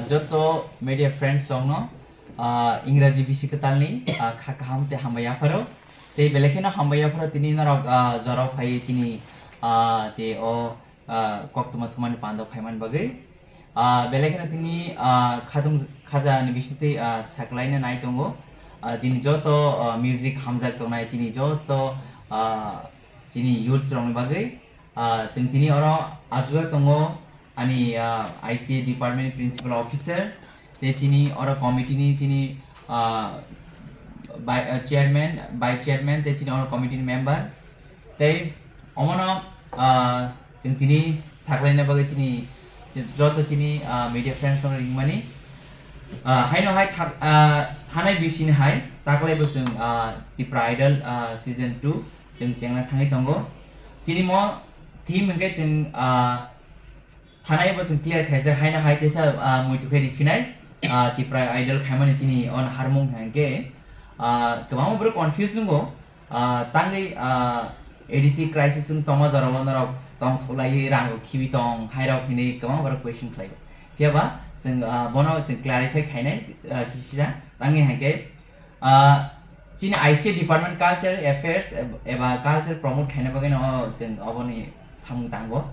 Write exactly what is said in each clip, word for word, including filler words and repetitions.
Joto media friends rokno, ah, Ingraji bisi kwtalni, ah, kha kaham tei hambai yapharo. Tei belai kheno hambai yapharo tini norok, ah, jorao phaiwi chini, ah, je o, ah, koktwma thumani pando phaimani bagwi. Ah, belai kheno tini, ah, khatung khaja ni bisingtwi, ah, saklaina nai tongo. Ah, chini joto, ah, music hamjak tongnai chini joto, ah, chini youths rokni bagwi. Ah, chwng tini oro achukjak tongo ani, ah, I C A department ni principal officer, tei chini oro committee ni chini, ah, bai-, ah, chairman, vice chairman, tei chini oro committee ni member. Tei omono, ah, chwng tini saklaina bagwi chini, chini joto chini, ah, media friends rokno ringmani. Ah, haino hai thak-, ah, thanai bisini hai taklai bo chwng, ah, Tipra Idol, ah, season two chwng chengna thangwi tongo. Chini mo theme hwnkhe chwng, ah, thanai bo chwng clear khaijak, haino hai teisa, ah, muitu khe riphinai, ah, Tipra Idol khaimani chini on harmung hwnkhe, ah, kwbangma borok confuse wngo, ah, tangwi, ah, A D C crisis wng tongma jorao norok tongthoklaiwi rang rok khibi tong, hai rok hinwi kwbangma borok question khlaio. Phiya ba chwng, ah, bono chwng clarify khainai, ah, kisisa tangwi hwnkhe, Ah, chini I C A department culture affairs eb-, eba culture promote khaina bagwi no chwng oboni samung tango.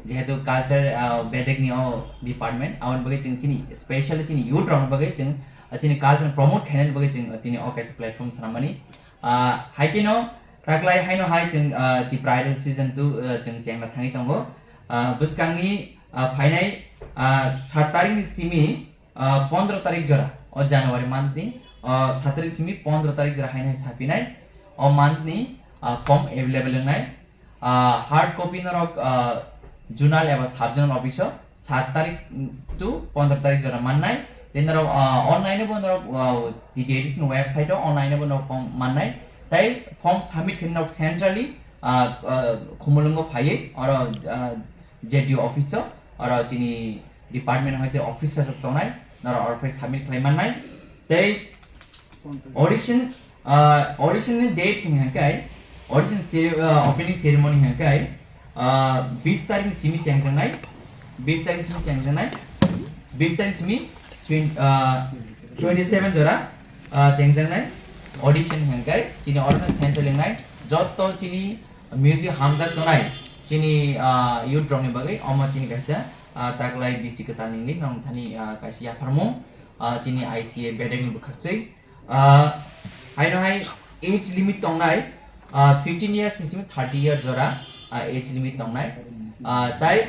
Jehetu culture, ah, bedek ni o department, aboni bagwi chwng chini, specially chini youth rokni bagwi chwng, ah, chini culture promote khainani bagwi chwng, ah, tini o kaisa platform swnamani. Ah, hai kheno taklai haino hai chwng, ah, Tipra Idol season two, ah, chwng chengna thangwi tongo. Ah, bwskangni, ah, phainai, ah, sat tarikni simi, ah, pondro tarik jora, o January month ni, ah, sat tarik simi pondro tarik jora haino hai saphinai, o month ni, ah, form available wngnai. Ah, hard copy norok, ah, zonal eba sub zonal office o sat tarik to pondro tarik jora mannai. Tei norok, ah, online bo norok, ah, T T A D C ni website o online bo norok form mannai. Tei form submit khe norok centrally, ah, ah, Khumulwngo phaiwi oro, ah, Z D O office o, oro chini department hoite office rok tongnai, norok oro phai submit khlai mannai. Tei audition, ah, audition ni date ni hwnkhai, audition cere-, ah, opening ceremony hwnkhai, ah, bis tarik ni simi chengjaknai, bis tarik ni simi chengjaknai, bis tarik ni simi twen-, ah, twenty seven jora, ah, chengjaknai audition hwnkhai, chini audition center lengnai, joto chini music hamjak tongnai chini, ah, youth rokni bagwi omo chini kaisa, ah, taklai bisi kwtal ni wngwi nong thani, ah, kaisa yapharmung, ah, chini I C A bedek ni bwkhaktwi. Ah, haino hai age limit tongnai, ah, fifteen years ni simi thirty year jora, ah, age limit tongnai. Ah, tai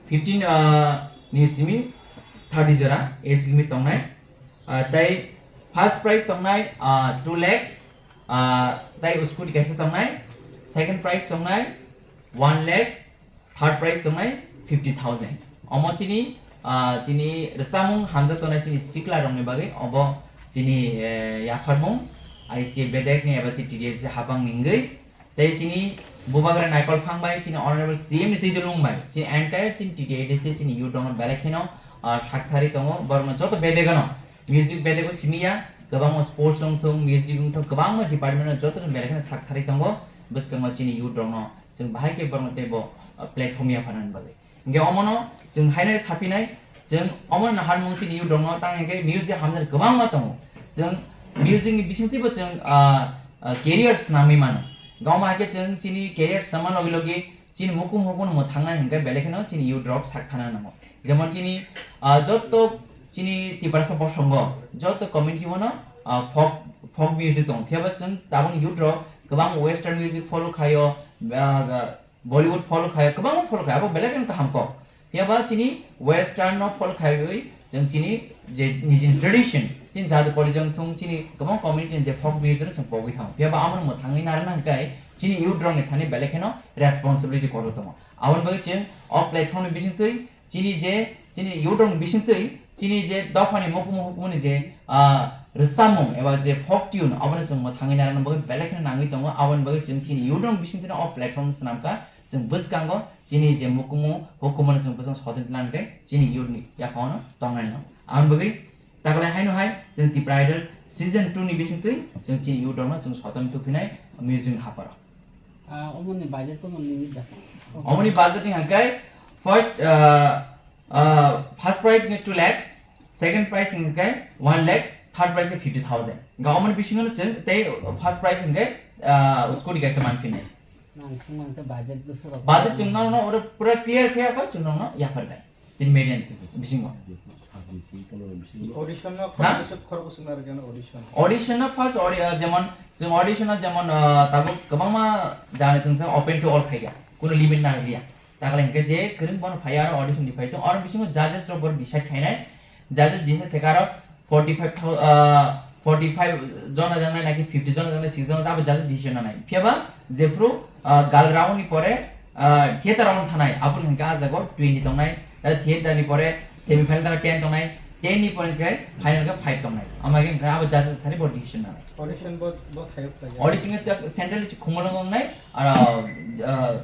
fifteen, ah, ni simi thirty jora age limit tongnai. Ah, tai first prize tongnai, ah, two lakh, ah, tai scooty kaisa tongnai, second prize tongnai one lakh, third prize tongnai fifty thousand. Omo chini, ah, chini rwchapmung hamjak tongnai chini sikla rokni bagwi obo chini, eh, yapharmung I C A bedek ni eba chini T D A D C habang ni wngwi. Tei chini bubagra Naikol Phang bai, chini Honorable C M ni twi dulung bai, chini entire chini T T A D C chini youth rokno belai kheno, ah, sakthari tongo, borokno joto bedegano, music bedego simi ya, kwbangma sports wngthung, music wngthung, kwbangma department o jotono belai kheno sakthari tongo, bwskango chini youth rokno chwng bahai khe borokno teibo, ah, platform yapharnani bagwi. Hingke omono chwng haino saphinai, chwng omono naharmung chini youth rokno tang hingke music hamjani kwbangma tongo. Chwng music ni bisingtwibo chwng, ah, ah, career swnamwi mano. Hingke omo hai khe chwng chini career swnamma logi logi chini mukum hukuno mwthangnai hingke belai kheno chini youth rok sak thana nango. Jemon chini, ah, joto chini Tiprasa bosongo, joto community bono, ah, folk, folk music tongo. Phiya ba chwng tabukni youth rok kwbang western music follow khaio, ah, ah, Bollywood follow khai, kwbangma follow khai, abo belai kheno kaham kok. Phiya ba chini western no follow khaiwi, chwng chini je nijini tradition, chini jadu kori jang thung chini kwbang community ni je folk music no chwng pogwi thango. Phiya ba amo no mwthangwi narwkna hwnkhe chini youth rok ni thani belai kheno responsibility kotor tongo. Aboni bagwi chwng o platform ni bisingtwi chini je, chini youth rok ni bisingtwi, chini je dophani mukumu hukumuni je, ah, rwchapmung eba je folk tune, abono chwng mwthangwi narwkna bagwi belai kheno nangwi tongo. Aboni bagwi chwng chini youth rok ni bisingtwi no o platform swnamkha. Chwng bwskango chini je mukumu hukumu no chwng bwskango sodin tlang khe chini youth ni yaphangno tongnai no. Aboni bagwi taklai haino hai chwng Tipra Idol season two ni bisingtwi chwng chini youth rokno chwng sodon tupinai music ni haparo. Ah, omoni budget to moni ni da. Omoni budget ni hangkai first, ah, Uh, first prize hwnkhe two lakh, second prize hwnkhe one lakh, third prize hwnkhe fifty thousand. Ga omoni bisingo no chwng tei first prize hwnkhe, uh, scooty kaisa manphinai. Nang singmang tei budget bwswk rok. Budget chwng no, no, oro pura clear khe kho chwng no, no, yapharnai. Chini median bisingo. Audition no Ha? Khorok bwswk, khorok bwswk narwkhe ano audition. Audition no first audi-, uh, jemon, chwng audition no jemon, uh, tabuk kwbangma jani chwng, chwng open to all khaikha. Kuno limit narwkliya. Takle hwnkhe je kwrwng bono phai aro audition ni phai tong. Aro bisingo judges rok bohrok decide khainai. Judges decide khaikha aro forty five thou-, ah, forty five jona jangnai naki fifty jona jangnai, six jona abo judges decision nanai. Phiyaba jephru, ah, gal round ni pore, ah, theater round thanai. Aboni hwnkhe ah jago twenty tongnai. Ah, theater ni pore semi final thanai ten tongnai. Ten ni pore hwnkhe final khe five tongnai. Ama hwnkhe abo judges thani bo decision nanai. Audition bo, bo thayok khlai ya. Audition hwnkhe chak central ni khumulwng wngnai. Aro, ah,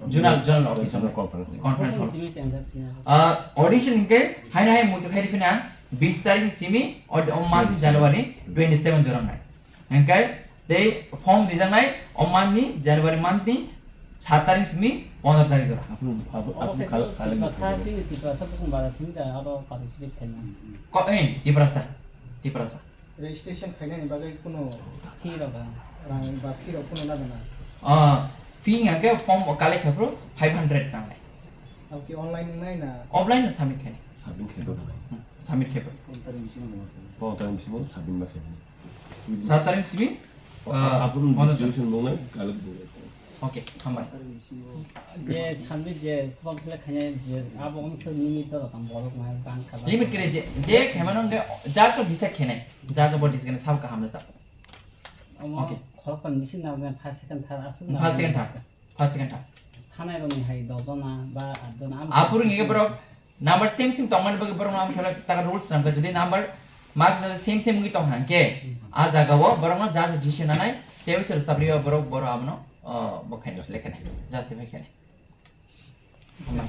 zonal, zonal office Zonal hwnkhe. Conference. Conference hall. Simi center thina. Ah, audition hwnkhe haino hai muitu khai rifina bis tarik ni simi o, o month ni January twenty seven jorangnai. Hwnkhe tei form rijaknai o month ni January month ni sat tarik simi pondro tarik jora. Apun, apun, Abo apun kaisa kal-, kaleng Tiprasa, khayo. Chini Tiprasa bukhung bara simi da abo participate khaima. Ko, eh, Tiprasa. Tiprasa. Registration khainani bagwi kuno Fee rok ang. Rang ba fee rok kuno nagana? Ah, fee hwnkhe form collect khaphuru five hundred nangnai. Abo ki online wngnai na? Offline no submit khainai. Submit khainai. Hmm, submit khaphuru. Pondro tarik bisingo submit ma khainai. Sat tarik simi, ah, Apun pondro distribution wngnai, collect wngnai. Okay, hambai. Je sambil je khobang khlai khainai je abo wngse limit to tang borok na bang kha. Limit kre je, je khaimano hwnkhe judge rok decide khainai. Judge rok bo decide khainai sabo kaham rwchap. Omo Okay. Khoroktham bisi na first second third aswk na First second third. First second third. Thanai rokni hai dos jona ba at jona. Aphuru hwnkhe borok number same same tongmani bagwi borokno ang khe taka rules nangkha, jodi number marks same same wngwi tongkha hwnkhe, a jagao borokno judge decision nanai, tei wisal sabriyo borok, borok abono, uh, bo khaina select khainai, justify khainai. Hambai.